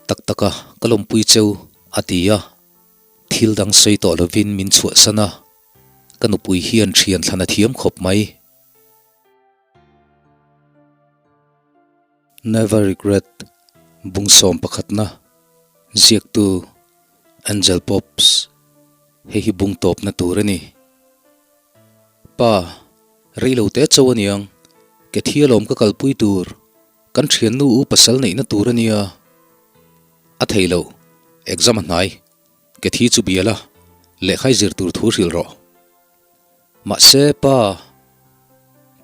Tak taka ka lawmpui cheu, a ti a. Thil dang sawi tawh lovin min chhuahsan a, ka nupui hian thian thlan a thiam khawp mai. Never Regret, Bungsawm pakhatna, ziaktu Angel Pops, hei hi bung tawpna tur a ni. Pa, rei lo te cho aniang, ke thi alawm ka kalpui tur, kan thiannu u pasal neihna tur a nia. A thei lo, exam a hnai, ke thi chu bial a, lehkhai zir tur thu hrilh rawh. Mahse, pa,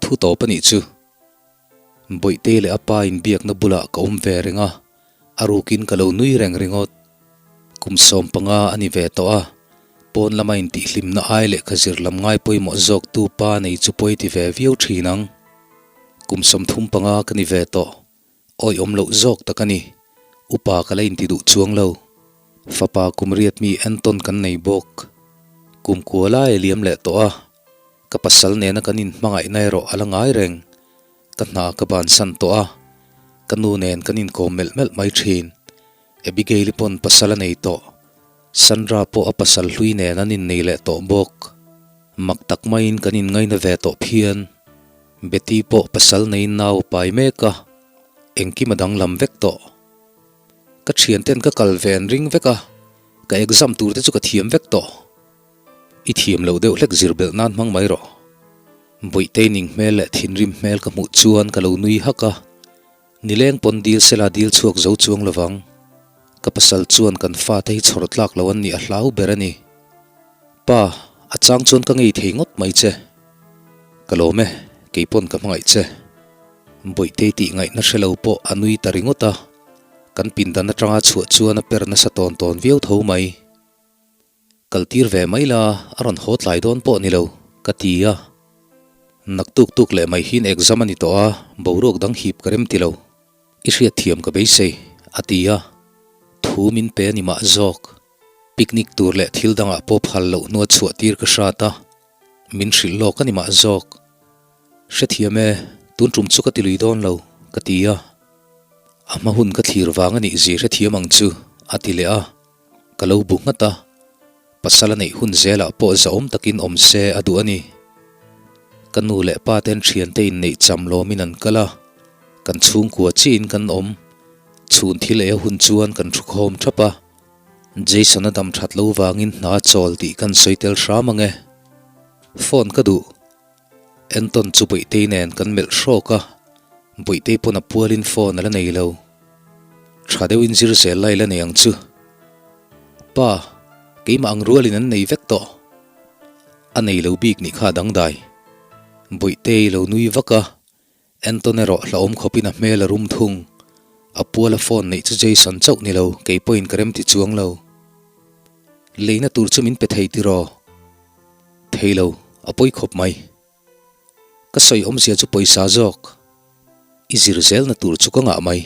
thu tawp a nih chu. Bawihte leh a pa inbiakna bulah ka awm ve reng a, a rukin ka lo nui reng ringawt. Kum 15 a ni ve tawh a, pawn lama intihhlimna ai lehkha zir lam ngai pawimawh zawktu pa nei chu pawi ti ve viau thin ang. Kum 35 ka ni ve tawh, awiawm loh zawk tak a ni. Upa ka la inti duh chuang lo. Fapa kum riat mi entawn kan nei bawk. Kum kua lai a liam leh tawh a. Ka pasal nena kan inhmangaihna erawh a la ngai reng. Ka hna ka bansan tawh a, ka nu nen kan inkawm melh melh mai thin. Abigail-i pawn pasal a nei tawh. Sandra pawh a pasal hlui nen an innei leh tawh bawk. Mak tak maiin kan inngaina ve tawh phian. Betty pawh pasal neiin nau a pai mek a, engkim a danglam vek tawh. Ka thianten ka kal ve an ring vek a, ka exam tur te chu ka thiam vek tawh. I thiam loh deuh hlek zir belh nan hmang mai rawh. Bawihtei ning hmel leh thinrim hmel ka hmuh chuan ka lo nui hak a, nileng pawn dil sela dil chhuak zo chuang lovang. Ka pasal chuan kan fate hi chhawr tlak lo an nih a hlau ber a ni. Pa, a chang chuan ka ngei thei ngawt mai che. Ka lawm e, kei pawn ka hmangaih che. Bawihtei tih ngaihna hre lo pawh a nui ta ringawt a, kan pindan atanga chhuah chuan a per nasa tawn tawn viau tho mai. Kaltir ve mai la, a rawn haw tlai dawn pawh ni lo, ka ti a. Naktuk tuk leh mai hian exam a ni tawh a, boruak dang hip ka rem ti lo. I hriat thiam ka beisei, a ti a. Thu min pe a ni mah zawk. Picnic tur leh thil dangah pawh phal loh hnua chhuah tir ka hrat a, min hrilh lawk a ni mah zawk. Hrethiam e, tun tum chu ka ti lui dawn lo, ka ti a. A hma hun ka thlir vang a nih zir hrethiam ang chu, a ti leh a. Ka lo bu nghat a, pasal a neih hun zelah pawh zahawm takin awm se a duh a ni. Ka nu leh pa ten thiante inneih cham lawmin an kal a, kan chhungkua chiin kan awm. Chhun thil ei a hun chuan kan thu khawm thap a, Jason a dam that lo vangin hna a chawl tih kan sawi tel hram ang e. Phone ka duh. Anton chu Bawihtei nen kan melh hrawk a, Bawihtei pawn a pualin phone a la nei lo. Tha deuhin zir zel lai la nei ang chu. Pa, keimah ang rualin an nei vek tawh. A nei lo bik nih kha a dangdai. Bawihtei lo nui vak a, Anton erawh hlauhawm khawpin a hmel a rum thung. A puala phone neih chu Jason chauh ni lo, kei pawhin ka remti chuang lo. Leina tur chu min pe thei tiraw? Thei lo, a pawi khawp mai. Ka sawi awmzia chu pawisa zawk. I zir zelna tur chu ka ngah mai.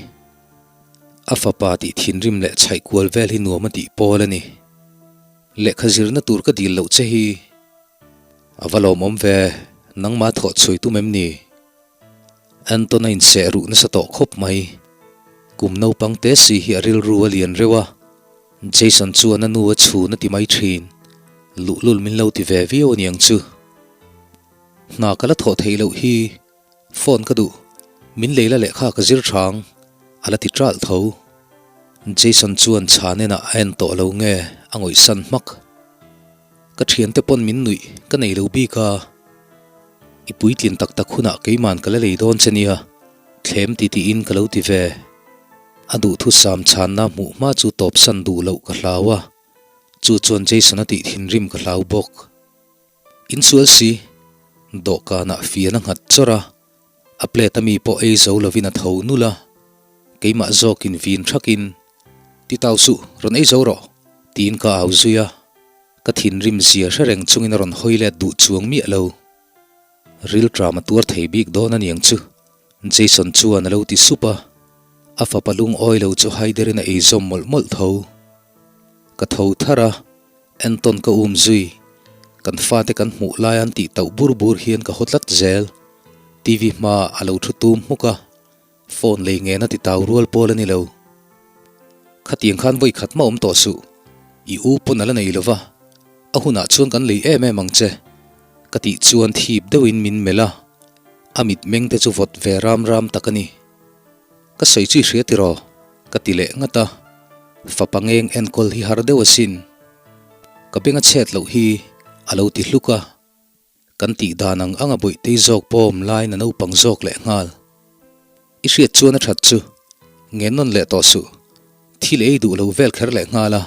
A fapa tih thinrim leh chhaih kual vel hi nuam a tih pawl a ni. Lehkha zirna tur ka dil loh che hi a va lawmawm ve, nangmah thawh chhui tum em ni? Anton a inseh ruh nasa tawh khawp mai. Kum naupang te si hi a rilru a lian reuh a. Jason chuan a nu a chhun a ti mai thin. Luhlul min lo ti ve viau aniang chu. Hna ka la thawh theih loh hi phone ka duh, min lei la lehkha ka zir thang a la ti ṭalh tho. Jason chuan chhan enah a en tawh lo nge a ngawihsan hmak. Ka thiante pawn min nuih ka nei lo bik a, i puitlin tak tak hunah keiman ka la lei dawn che nia, thlem ti tiin ka lo ti ve. A duhthusam chhanna hmuh hma chu tawpsan duh loh ka hlau a, chu chuan Jason a tih thinrim ka hlau bawk. Insual si, dawhkanah fian a nghat chawrh a, a plate a mi pawh ei zo lovin a tho nul a, keimah zawkin vin thakin, Ti tau suh, rawn ei zo rawh, tiin ka au zui a, ka thinrim zia hre reng chungin a rawn hawi let duh chuang miah lo. Ril tram a tuar thei bik dawn a niang chu, Jason chuan a lo ti sup a, a fapa lungawi lo chu haiderin a ei zawm mawlh mawlh tho. Ka tho thar a, Anton ka um zui, kan fate kan hmuh lai an tih tauh bur bur hian ka haw tlat zel. TV hmaah a lo thu tum hmuk a, phone lei ngena ti tau rual pawl a ni lo. Khatiang khan vawi khat mah awm tawh suh, i u pawn a la nei lo va, a hunah chuan kan lei em em ang che, ka tih chuan thip deuhin min melh a, a mitmeng te chu vawt ve ram ram tak a ni. Ka sawi chu i hria tiraw? ka ti leh ngat a, fapa ngeng enkawl hi har deuh asin. Ka beng a chhet loh hi a lo ti hluk a, kan tih dan ang anga bawih tei zawk pawm laiin a naupang zawk leh nghal. I hriat chuan a that chu ngen nawn leh tawh suh, thil ei duh lo vel kher leh nghal a,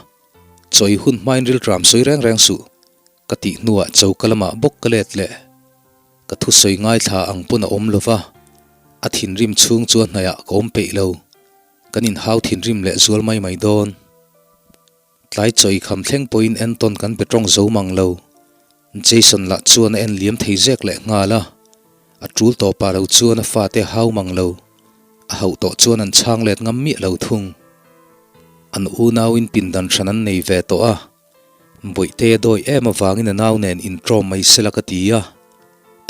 chawi hun hmain rilṭam sawi reng reng suh ka tih hnuah choka lamah bawk ka let leh. Ka thusawi ngaithla ang pawn a awm lo va, a thinrim chhung chu a hnaihah ka awm peih lo. Kan inhau thinrim leh zual mai mai dawn. Tlai chawi kham thleng pawhin entawn kan pe tawng zo mang lo. Jason lah chuan a en liam thei zek leh nghal a, a tul tawpah lo chuan a fate a hau mang lo. A hauh tawh chuan an chhang let ngam miah lo thung. An unauin pindan hran an nei ve tawh a, Bawihte a dawi em avangin a nau nen intawm mai sela ka ti a,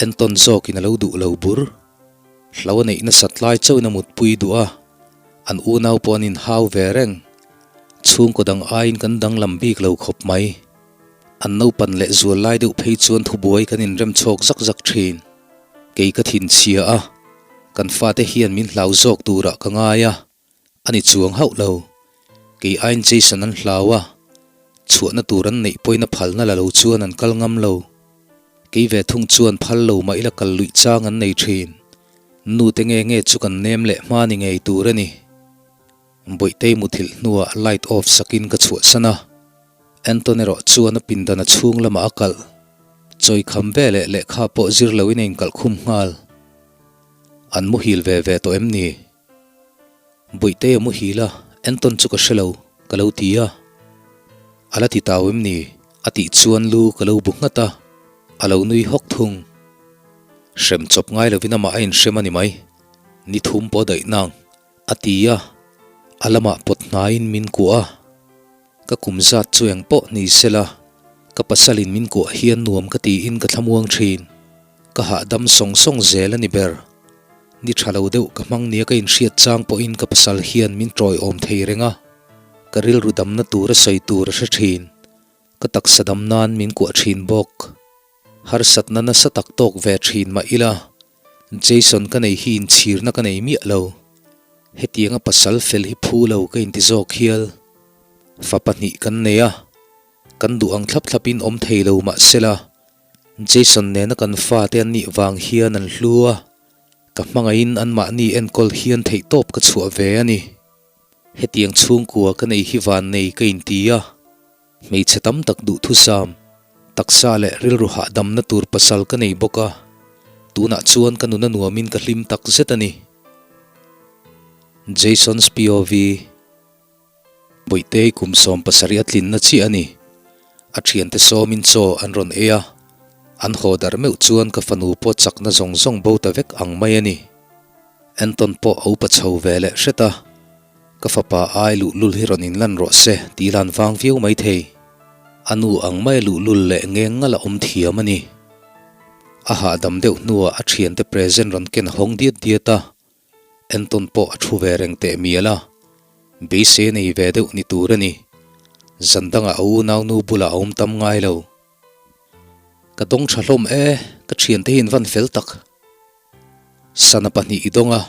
entawn zawkin a lo duh lo bur. Hlo a neih nasat lai chauhin a mutpui duh a, an unau pawh an inhau ve reng. Chhungkaw dang aiin kan danglam bik lo khawp mai. An naupan leh zual lai deuh phei chuan thubuai kan inrem chhawk zak zak thin. Kei ka thinchhia a, kan fate hian min hlau zawk turah ka ngai a. A ni chuang hauh lo. Kei aiin Jason an hlau a, chhuahna tur an neih pawhin a phalna la lo chuan an kal ngam lo. Kei ve thung chuan phal lo mah ila kal luih chang an nei thin. Nu te nge nge chu kan nem leh hma ni ngei tur a ni. Bawihtei muthilh hnuah light off sakin ka chhuahsan a. Anton erawh chuan a pindan a chhung lamah a kalh. Chawi kham veleh lehkha pawh zir loin a inkalh khum nghal. An muhil ve ve tawh em ni? Bawihte a muhil a, Anton chu ka hre lo, ka lo ti a. A la ti tau em ni? A tih chuan lu ka lo bu nghat a, a lo nui hawk thung. Hrem chawp ngai lovin amah a inhrem a ni mai, ni thum pawh daih nang, a ti a, a lamah pawt hnaiin min kuah a. Ka kum zat chu eng pawh ni sela, ka pasalin min kuah hian nuam ka tiin ka thlamuang thin. Ka hahdam sawng sawng zel a ni ber. Ni tha lo deuh ka hmang nia ka inhriat chang pawhin ka pasal hian min tawiawm thei reng a, ka rilru damna tura sawi tur a hre thin. Ka taksa dam nan min kuah thin bawk. Harsatna nasa tak tawk ve thin mah ila, Jason ka nei hi inchhirna ka nei miah lo. Hetianga pasal fel hi phu lo ka inti zawk hial. Fa pahnih kan nei a, kan duh ang thlap thlapin awm thei lo mah sela, Jason nena kan fate an nih vang hian an hlu a, ka hmangaihin anmahni enkawl hian theihtawp ka chhuah ve a ni. Hetiang chhungkua ka nei hi vannei ka inti a, hmeichhe tam tak duhthusam, taksa leh rilru hahdamna tur pasal ka nei bawk a, tunah chuan ka nuna nuamin ka hlim tak zet a ni. Jason's POV. Bawihtei kum 70 a tlinna chiah a ni. A thiante sawmin chaw an rawn ei a, an haw darh meuh chuan ka fanu pawh chakna zawng zawng bo ta vek ang mai a ni. Anton pawh a upa chho ve leh hret a, ka fapa ai luhlul hi rawn inlan rawh se tih lan vang viau mai thei. A nu ang mai luhlul leh ngeng ngal a awm thiam a ni. A hahdam deuh hnuah a thiante present rawn ken hawng diat diat a, Anton pawh a thu ve reng teh mial a, beisei nei ve deuh ni tur a ni. Zan dangah a unaunu bulah a awm tam ngai lo. Ka dawng tha hlawm e, ka thiante hi in van fel tak. Sana pahnih i dawng a,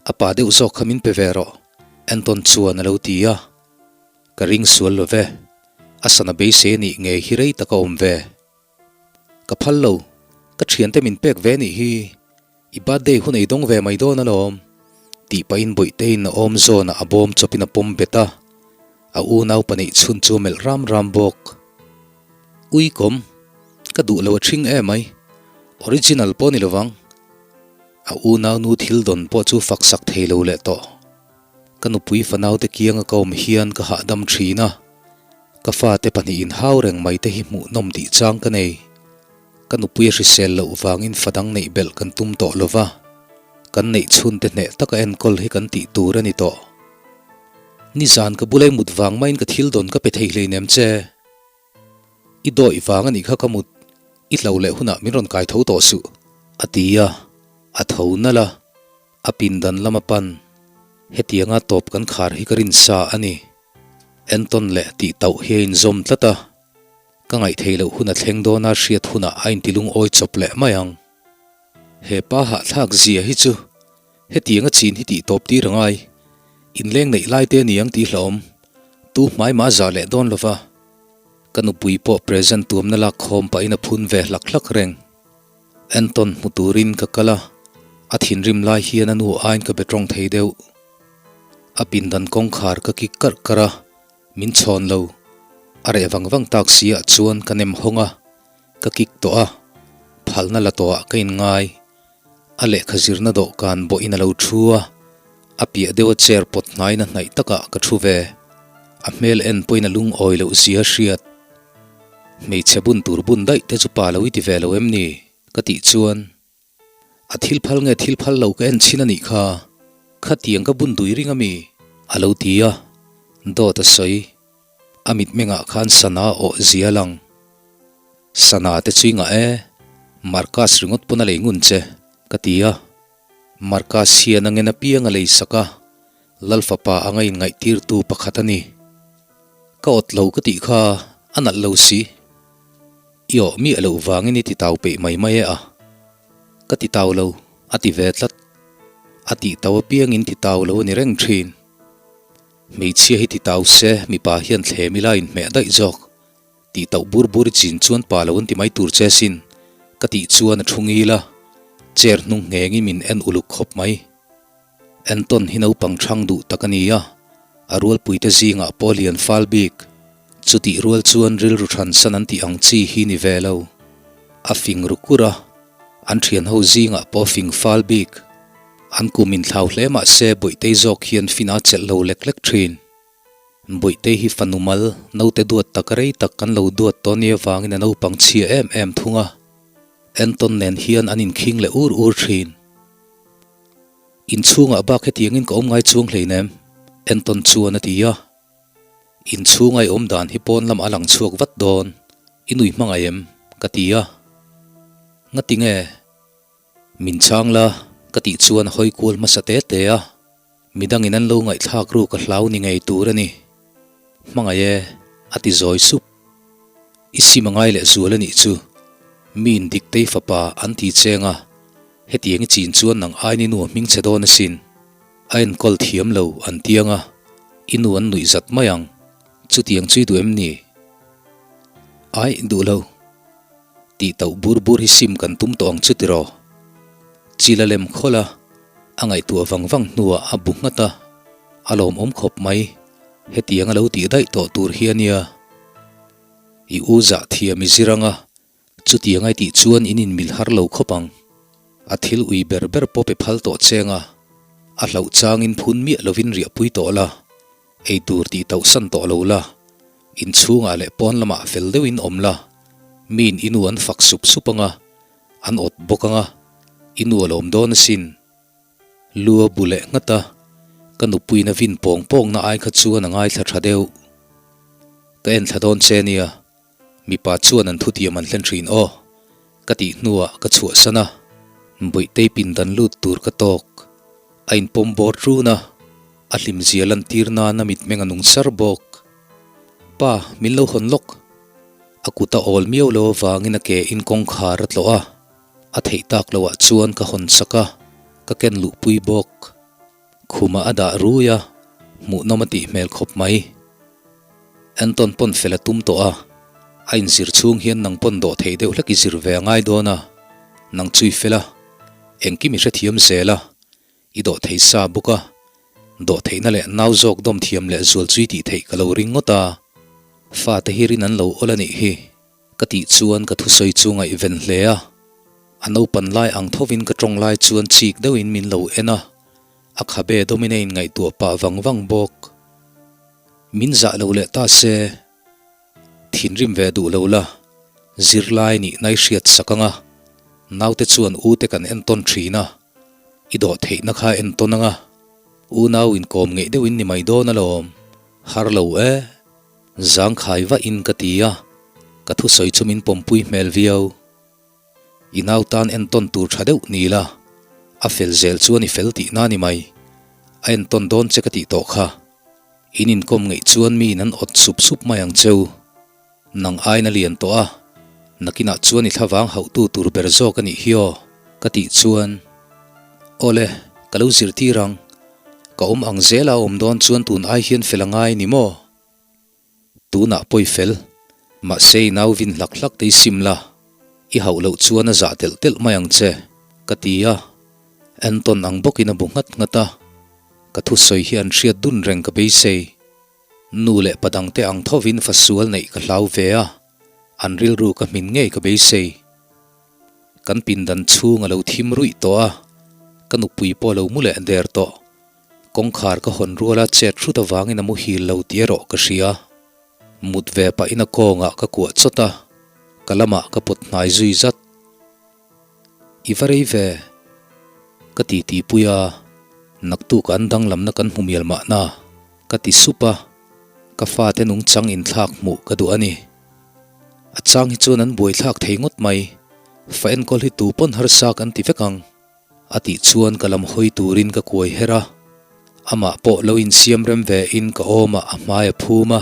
a pa deuh zawk kha min pe ve rawh, Anton chuan a lo ti a. Ka ring sual lo ve, a sana beisei a nih ngei hi rei tak a awm ve. Ka phal lo, ka thiante min pek ve nih hi, i birthday hun ei dawng ve mai dawn alawm, tih pahin Bawihteiin a awm zawnah a bawm chawpin a pawm bet a, a unau pahnih chhun chu a melh ram ram bawk. Ui kawm, ka duh lo a ṭhing em ai, original pawh ni lovang. A unaunu thil dawn pawh chu fak sak thei lo leh tawh. Ka nupui fanaute kianga ka awm hian ka hahdam thin a, ka fate pahnih inhau reng mai te hi hmuhnawm tih chang ka nei. Ka nupui a hrisel loh vangin fa dang neih belh kan tum tawh lo va, kan neih chhunte hneh taka enkawl hi kan tih tur a ni tawh. Nizan ka bulai mut vang maiin ka thil dawn ka pe thei hleinem che. I dawih vang a nih kha ka mut, i hlo leh hunah min rawn kai tho tawh suh, a ti a, a tho nalh a. A pindan lama pan, hetianga tawp kan khar hi ka rin sa a ni. Entawn leh tih tauh hi a inzawm tlat a, ka ngaihtheih loh hun a thleng dawn a hriat hunah a intilungawi chawp leh mai ang. He pa hahthlak zia hi chu hetiang a chin hi tih tawp tir a ngai, inleng neih lai te a ni ang tih hlauhawm, tu hmai mah a zah leh dawn lova, ka nupui pawh present tuamna lak khawm pahin a phun ve hlak hlak reng. Entawn hmu turin ka kal a, a thinrim lai hian a nu aiin ka be tawng thei deuh. A pindan kawngkhar ka kik karh karh a, min chhawn lo. A reh vang vang tak si ah chuan ka nem hawng a, ka kik tawh a, phalna la tawh ah ka inngai. A lehkha zirna dawhkan bawhin a lo thu a, a piah deuh a chair pawt hnaina hnaih takah ka thu ve. A hmel en pawhin a lungawi loh zia hriat. Hmeichhe bun tur bun daih te chu pa lo i ti ve lo em ni? Ka tih chuan a thil phal nge thil phal lo ka en chhin a nih kha, khatiang ka bun dui ring a mi? A lo ti a, dawt a sawi. A mitmengah khan sana awh zia lang. Sana te chu i ngah e, Marcus ringawt pawn a lei ngun che, ka ti a. Marcus hian a ngen apiang a lei sak a, Lal fapa anga inngaihtirtu pakhat a ni. Ka awt lo ka tih kha a nalh lo si. I awh miah loh vangin i ti tau peih mai mai e a. Ka ti tau lo, a ti ve tlat. A tih tau apiangin ti tau lo a ni reng thin. Hmeichhia hi ti tau se mipa hian thlem ila inhmeh daih zawk. Tih tauh bur bur i chin chuan pa lo an ti mai tur che sin. Ka tih chuan a thu ngil a, chair hnung nghengin min en uluk khawp mai. Entawn hi naupang chhang duh tak a ni a, a rualpuite zingah pawh lian fal bik. Chutih rual chuan rilru thansan an tih ang chi hi ni ve lo. A fing ru kur a, an thianho zingah pawh fing fal bik. An kum inthlau hle mah se Bawihtei zawk hian fin a chelh lo lek lek thin. Bawihtei hi fanu mal, naute duat tak rei tak kan lo duat tawh nia vangin a naupang chhia em em thung a. Entawn nen hian an inkhing leh ur ur thin. Inchhungah bak hetiangin ka awm ngai chuang hleinem, Anton chuan a ti a. Inchhunga i awm dan hi pawn lamah a lang chhuak vat dawn, i nui hmangaih em? ka ti a. Ngati nge? Min chhang la, ka tih chuan a hawi kual hmasa te te a. Midangin an lo ngaihthlak ruk a hlau ni ngei tur a ni. Hmangaih e, a ti zawi sup. I sim a ngai leh zual a nih chu. Miin Diktei fapa an ti cheng a, hetiang i chin chuan nang ain i nu a hming che dawn asin. A enkawl thiam lo an ti ang a, i nu an nuih zat mai ang. Chutiang chu i duh em ni? Aih, duh lo. Tih tauh bur bur hi sim kan tum tawh ang chu tiraw? Chil a lem khawlh a, a ngaihtuah vang vang hnuah a bu nghat a, a lawmawm khawp mai. Hetiang a lo tih daih tawh tur hi a nia. I u zah thiam i zir ang a, chutiang ai tih chuan in inmil har lo khawp ang. A thil ui ber ber pawh pe phal tawh cheng a, a hlauh changin phun miah lovin riahpui tawh la, ei tur tih tauh san tawh lo la, inchhungah leh pawn lamah fel deuhin awm la, miin i nu an fak sup sup ang a, an awt bawk ang a, i nu a lawm dawn asin. Lu a bu leh nghat a, ka nupuiin a vin pawng pawng na ai kha chuan a ngaithla tha deuh. Ka en thla dawn che nia, mipa chuan an thutiam an hlen thin aw, ka tih hnuah ka chhuahsan a, Bawihtei pindan lut tur ka tawk. A inpawm bawr ṭun a, a hlimzia lantir nan a mitmeng a nung sar bawk. Pa, min lo hawn lawk. A kut a awl miau lo avangin a ke in kawngkhar a tlawh a. A theih tak loh ah chuan ka hawn sak a, ka ken luhpui bawk. Khumah a dah rui a, hmuhnawm a tih hmel khawp mai. Anton pawn fel a tum tawh a, a inzir chhung hian nang pawn dawh thei deuh hlek i zir ve a ngai dawn a, nang chu i fel a, engkim i hrethiam zel a, i dawh thei sa bawk a, dawh theihna leh nau zawk dawm thiam leh zual chu i tih theih ka lo ring ngawt a, fate hi rin an lo awl a nih hi. Ka tih chuan ka thusawi chu ngaihven hle a, a naupan lai ang thovin ka tawng lai chuan chik deuhin min lo en a, a khabe dawmin a inngaihtuah pah vang vang bawk. Min zah lo leh ta se, thinrim ve duh lo la, zirlai nih nai hriat sak ang a, naute chuan u te kan entawn thin a, i dawh theihna kha entawn ang a, unau inkawm ngeih deuhin ni mai dawn alawm, har lo e. Zangkhai vah in ka ti a, ka thusawi chu min pawmpui hmel viau. I nau tan entawn tur tha deuh ni la, a fel zel chuan i fel tihna ni mai. A entawn dawn che ka tih tawh kha. In inkawm ngeih chuan miin an awt sup sup mai ang cheu. Nang aina lian tawh a, nakinah chuan i thlavang hauhtu tur ber zawk a nih hi aw, ka tih chuan, Awle, ka lo zirtir ang. Ka awm ang zela a awm dawn chuan tun ai hian fel a ngai ni maw? Tunah pawi fel, mahse i nau vin hlak hlak te i sim la, i hauh loh chuan a zah telh telh mai ang che, ka ti a. Anton ang bawkin a bu nghat nghat a, ka thusawi hi an hriat dun reng ka beisei. Nu leh pa dangte ang thovin fa sual neih ka hlau ve a, an rilru ka hmin ngei ka beisei. Kan pindan chhung a lo thim ruih tawh a, ka nupui pawh a lo mu leh der tawh. Kawngkhar ka hawn ruala chet hrut avangin a muhil lo tih erawh ka hria. Mut ve pahin a kawngah ka kuah chawt a, ka lamah ka pawt hnai zui zat. I va rei ve? Ka ti tihpui a, naktuk an danglamna kan hmu mial mahna ka ti sup a, ka fate nungchang inthlak hmuh ka duh a ni. A chang hi chuan an buaithlak thei ngawt mai, fa enkawl hi tu pawn harsa kan ti vek ang. A tih chuan ka lam hawi turin ka kuai her a, amah pawh lo insiam rem ve in ka awmah a hmai a phum a,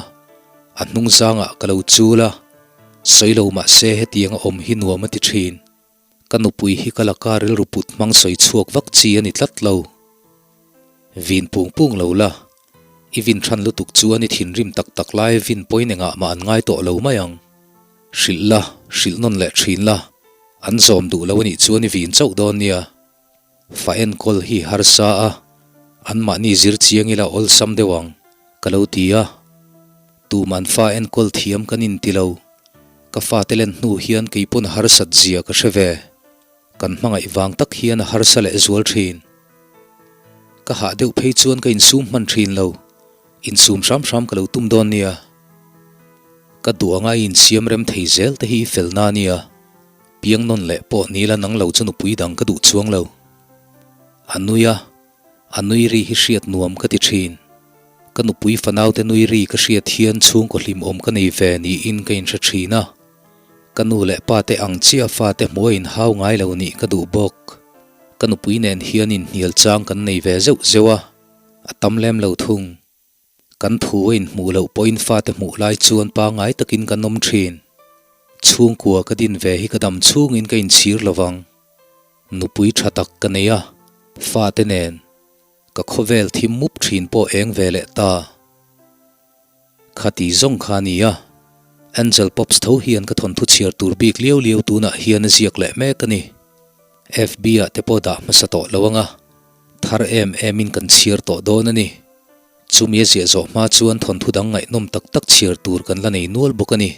a hnung zangah ka lo chul a, sawi lo mah se hetiang a awm hi nuam a ti thin. Ka nupui hi ka laka rilru put hmang sawi chhuak vak chi a ni tlat lo. Vin pung pung lo la, i vin than lutuk chuan i thinrim tak tak lai vin pawhin engah mah an ngai tawh lo mai ang. Hrilh la, hrilh nawn leh thin la, an zawm duh lo a nih chuan i vin chauh dawn nia. Fa enkawl hi harsa a, anmahni zir chiang ila awlsam deuh ang, ka lo ti a. Tuman fa enkawl thiam kan inti lo, ka fate len hnu hian kei pawn a harsat zia ka hre ve. Kan hmangaih vang tak hian a harsa leh zual thin. Ka hah deuh phei chuan ka insum hman thin lo, insum hram hram ka lo tum dawn nia. Ka duh anga i insiam rem thei zel te hi i fel na nia, piang nawn leh pawh ni la nang lo chu nupui dang ka duh chuang lo. A nui a, a nui ri hi hriat nuam ka ti thin. Ka nupui fanaute nui ri ka hriat hian chhungkaw hlimawm ka nei ve niin ka inhre thin a. Ka nu leh pa te ang chiah fate hmuh a inhau ngai lo nih ka duh bawk. Ka nupui nen hian inhnial chang kan nei ve zeuh zeuh a, a tam lem lo thung. Kan thu a inhmuh loh pawhin fate hmuh lai chuan pangngai takin kan awm thin. Chhungkua ka din ve hi ka dam chhungin ka inchhir lo vang. Nupui tha tak ka nei a, fate nen ka khawvel thim mup thin pawh eng ve leh ta. Khati zawng kha a ni a, Angel Pops tho hian ka thawnthu chhiar tur bik liau liau tunah hian a ziak leh mek a ni. FB ah te pawh dah hmasa tawh lo ang a, thar em em in kan chhiar tawh dawn a ni. Chumi a ziah zawh hma chuan thawnthu dang ngaihnawm tak tak chhiar tur kan la nei nual bawk a ni.